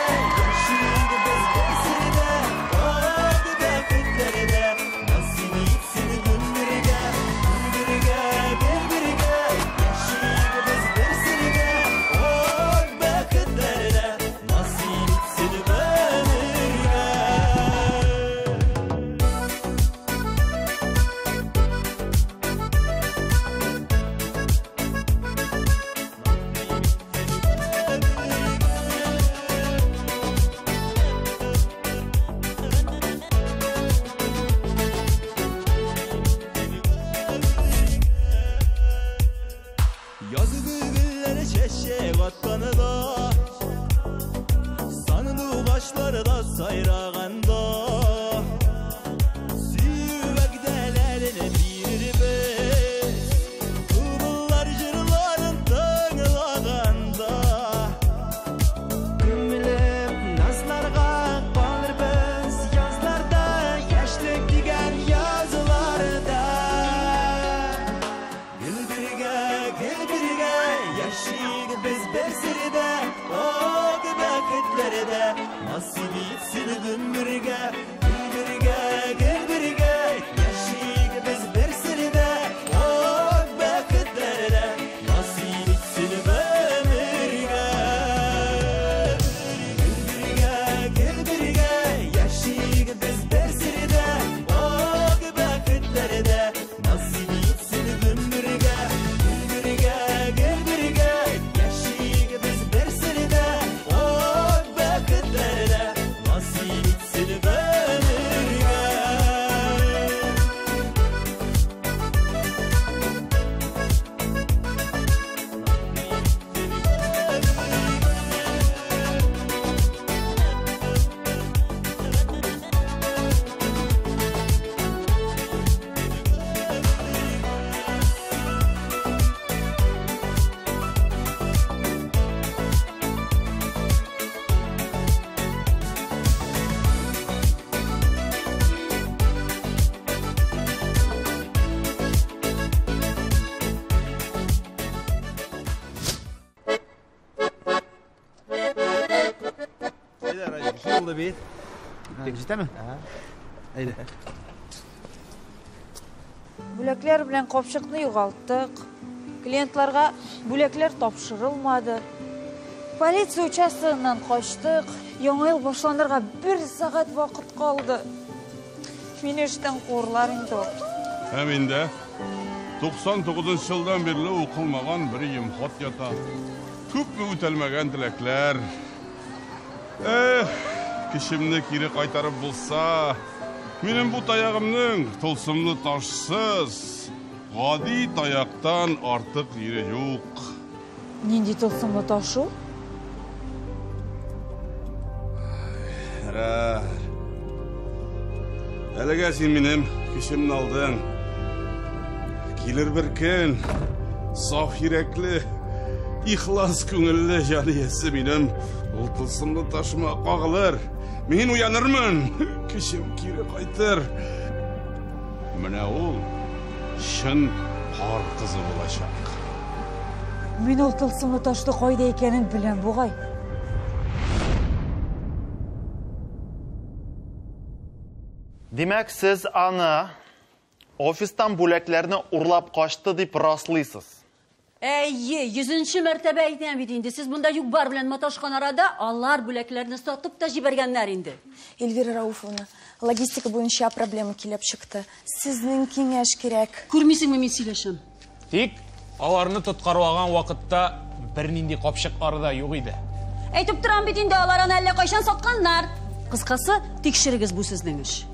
яшик без бер сердә, ак бәхетләрдә насыйп итсен гомергә. Гел бергә, гел бергә яшик без бер сердә, ак бәхетләрдә насыйп итсен гомергә. Язгы гөлләр чәчәк атканда, сандугачлар да сайраганда, сөю вәгъдәләрен бирербез, тубыллар җырларын тыңлаганда. Күмелеп назларга калырбыз язларда, яшьлек дигән язларда. Гел бергә, гел бергә яшик без бер сердә, ак бәхетләрдә насыйп итсен гомергә. Гел бергә, гел бергә яшик без бер сердә, ак бәхетләрдә насыйп итсен гомергә. Гел бергә, гел бергә яшик без бер сердә, ак бәхетләрдә насыйп итсен гомергә. Гел бергә, гел бергә яшик без бер сердә, ак бәхетләрдә насыйп итсен гомергә. Булды бит. Киттек, җитәме? Әйдә. Бүләкләр белән капчыкны югалттык. Клиентларга бүләкләр тапшырылмады. Полиция участогыннан качтык. Яңа ел башланырга 1 сәгать вакыт калды. Мине эштән куырлар инде ул. Һәм инде 99 елдан бирле укылмаган бер өем хат ята. Күпме үтәлмәгән теләкләр. Эх, кешемне кире кайтарып булса, минем бу таягымның тылсымлы ташсыз, гади таяктан артык ире юк. Нинди тылсымлы таш ул? Ярар. Әлегә син минем кешемне алдың. Килер бер көн, саф йөрәкле, ихлас күңелле җан иясе минем ул тылсымлы ташыма кагылыр. Мин уянырмын, кешем кире кайтыр. Менә ул чын кар кызы булачак. Мин ул тылсымлы ташны кайда икәнен беләм бугай. Димәк, сез аны офистан бүләкләрне урлап качты дип раслыйсыз. Әйе, 100-нче мәртәбә әйтәм бит инде. Сез монда юк-бар белән маташкан арада алар бүләкләрне сатып та җибәргәннәр инде. Эльвира Рауфовна, логистика буенча проблема килеп чыкты. Сезнең киңәш кирәк. Күрмисеңме, мин сөйләшәм. Тик аларны тоткарлаган вакытта бернинди капчыклары да юк иде. Әйтеп торам бит инде, алар аны әллә кайчан сатканнар. Кыскасы, тикшерегез бу сезнең эш.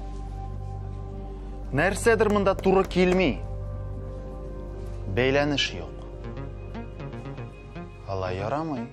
Нәрсәдер монда туры килми. Бәйләнеш юк. Алай ярамый.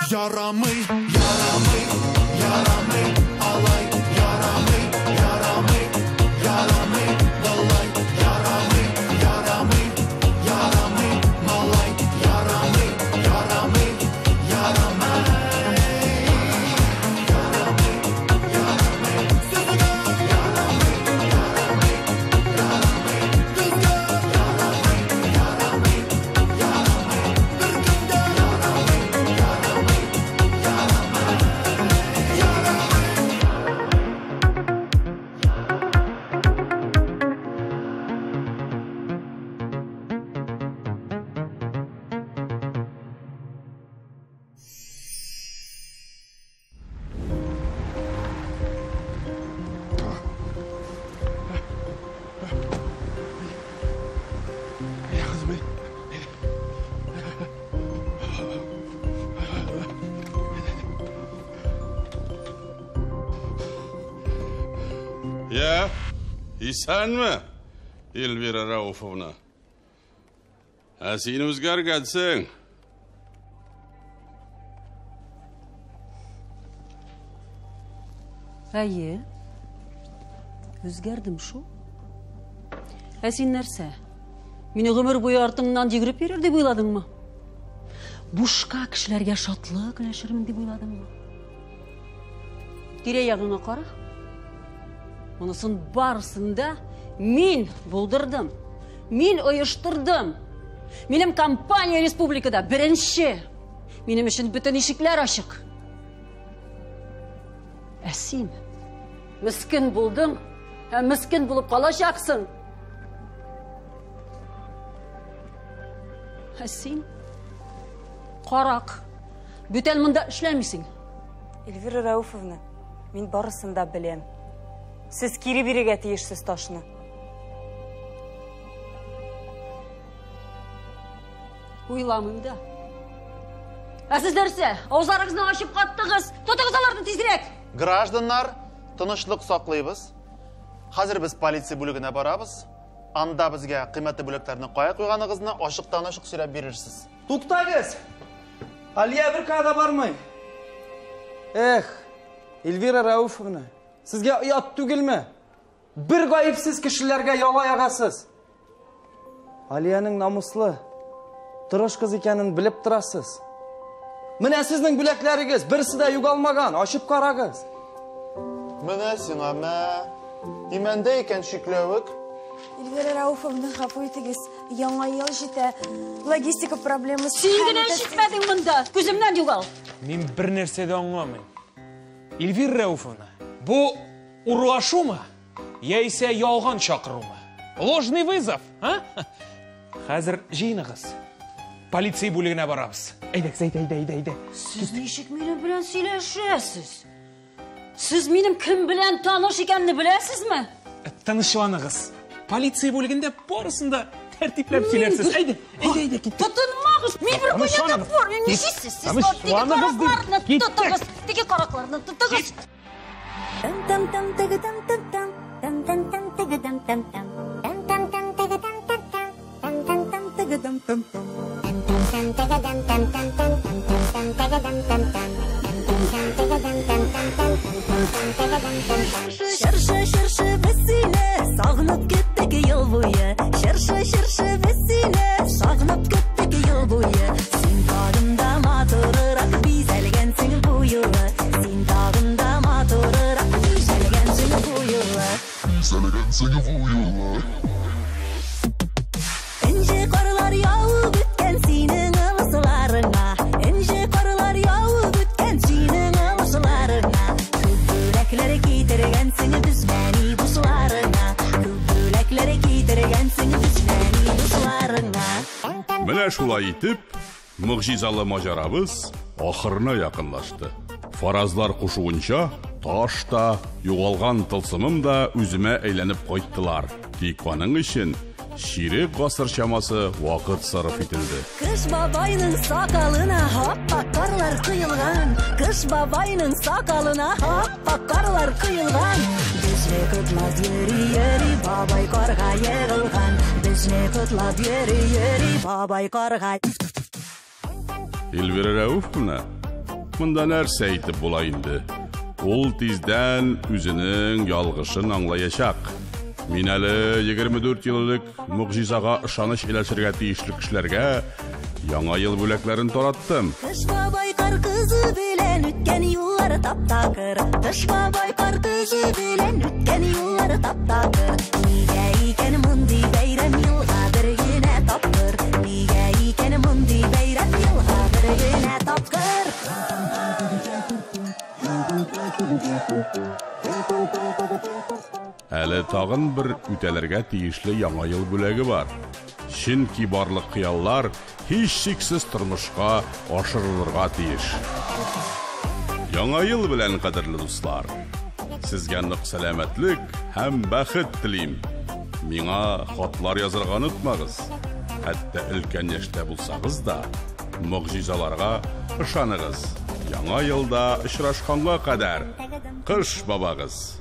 Ярамый, ярамый, ярамый, алай, ярамый, ярамый, ярамый, балай, ярамый, ярамый, ярамый, малай, ярамый, ярамый, ярамый. Ярамый, ярамый, сезгә ярамый, ярамый, ярамый, безгә ярамый, ярамый, Исәнме, Эльвира Рауфовна? Ә син үзгәргәнсең. Әйе. Үзгәрдем шул. Ә син нәрсә? Мине гомер буе артыңнан йөгереп йөрер дип уйладыңмы? Бушка кешеләргә шатлык өләшермен дип уйладыңмы? Тирә-ягыңа кара. Монысын барысын да мин булдырдым. Мин оештырдым. Минем компания республикада беренче. Минем өчен бөтен ишекләр ачык. Ә син мескен булдың һәм мескен булып калачаксың. Ә син карак. Бүтән монда эшләмисең. Эльвира Рауфовна, мин барысын да беләм. Сез кире бирергә тиешсез ташны. Уйламыйм да. Ә сез нәрсә? Авызларыгызны ачып каттыгыз. Тотыгыз аларны тизрәк. Гражданнар, тынычлык саклыйбыз. Хәзер без полиция бүлегенә барабыз. Анда безгә кыйммәтле бүләкләрне кая куйганыгызны ачыктан-ачык сөйләп бирерсез. Туктагыз! Алия беркая да бармый. Эх, Эльвира Рауфовна, сезгә оят түгелме? Бер гаепсез кешеләргә яла ягасыз. Алиянең намуслы, тырыш кыз икәнен белеп торасыз. Менә сезнең бүләкләрегез, берсе дә югалмаган, ачып карагыз. Менә сиңа мә. Имәндә икән чикләвек. Эльвира Рауфовна, гафу итегез, яңа ел җитә. Логистика проблемасы. Син генә җитмәдең монда. Күземнән югал. Мин бер нәрсә дә аңламыйм. Эльвира Рәүфовна, бу урлашумы яисә ялган чакырумы? Ложный вызов, а? Хәзер җыеныгыз. Полиция бүлегенә барабыз. Әйдәгез, әйдә, әйдә, әйдә, әйдә. Сез ничек минем белән сөйләшәсез? Сез минем кем белән таныш икәнне беләсезме? Тынычланыгыз. Полиция бүлегендә барысын да тәртипләп сөйләрсез. Әйдә, әйдә, әйдә, киттек. Тотынмагыз! Мин бер кая да бармыйм. Нишлисез сез? Теге каракларны тотыгыз. Теге каракларны тотыгыз. Там там теге там там там там там там теге там там там там там там теге там там там там там там теге там там там там там теге там там там там там там теге там там там там теге там там там там там теге там там там. Чыршы, чыршы, без сине сагынып киттек ел буе. Чыршы, чыршы, без сине сагынып киттек ел буе. Син тагын да матуррак бизәлгәнсең бу юлы. Син тагын да матуррак бизәлгәнсең бу юлы. Бизәлгәнсең бу юлы. Энҗе карлар явып үткән синең ылысларыңа. Энҗе карлар явып үткән синең ылысларыңа. Күп бүләкләр китергәнсең безнәни дусларыңа. Күп бүләкләр китергәнсең безнәни дусларыңа. Менә шулай итеп, могҗизалы маҗарабыз ахырына якынлашты. Фаразлар кушуынча, таш та, югалган тылсымым да үземә әйләнеп кайттылар. Тик аның өчен чирек гасыр чамасы вакыт сарыф ителде. Кыш бабайның сакалына ап-ак карлар коелган. Кыш бабайның сакалына ап-ак карлар коелган. Безне котлап йөри-йөри бабай карга егылган. Безне котлап йөри-йөри бабай карга. Эльвира Рәүфовна, монда нәрсә әйтеп була инде? Ул тиздән үзенең ялгышын аңлаячак. Мин әле 24 ел элек могҗизага ышаныч өләшергә тиешле кешеләргә яңа ел бүләкләрен тараттым. Кыш бабай кар кызы белән үткән юллар тап-такыр. Кыш бабай кар кызы белән үткән юллар тап-такыр. Нигә икән мондый бәйрәм елга бер генә тапкыр? Нигә икән мондый бәйрәм елга бер генә тапкыр? Әле тагын бер үтәлергә тиешле яңа ел бүләге бар. Чөнки барлык хыяллар һичшиксез тормышка ашырылырга тиеш. Яңа ел белән, кадерле дуслар! Сезгә нык сәламәтлек һәм бәхет телим. Миңа хатлар язарга онытмагыз. Хәтта өлкән яшьтә булсагыз да, могҗизаларга ышаныгыз. Яңа елда очрашканга кадәр, Кыш бабагыз!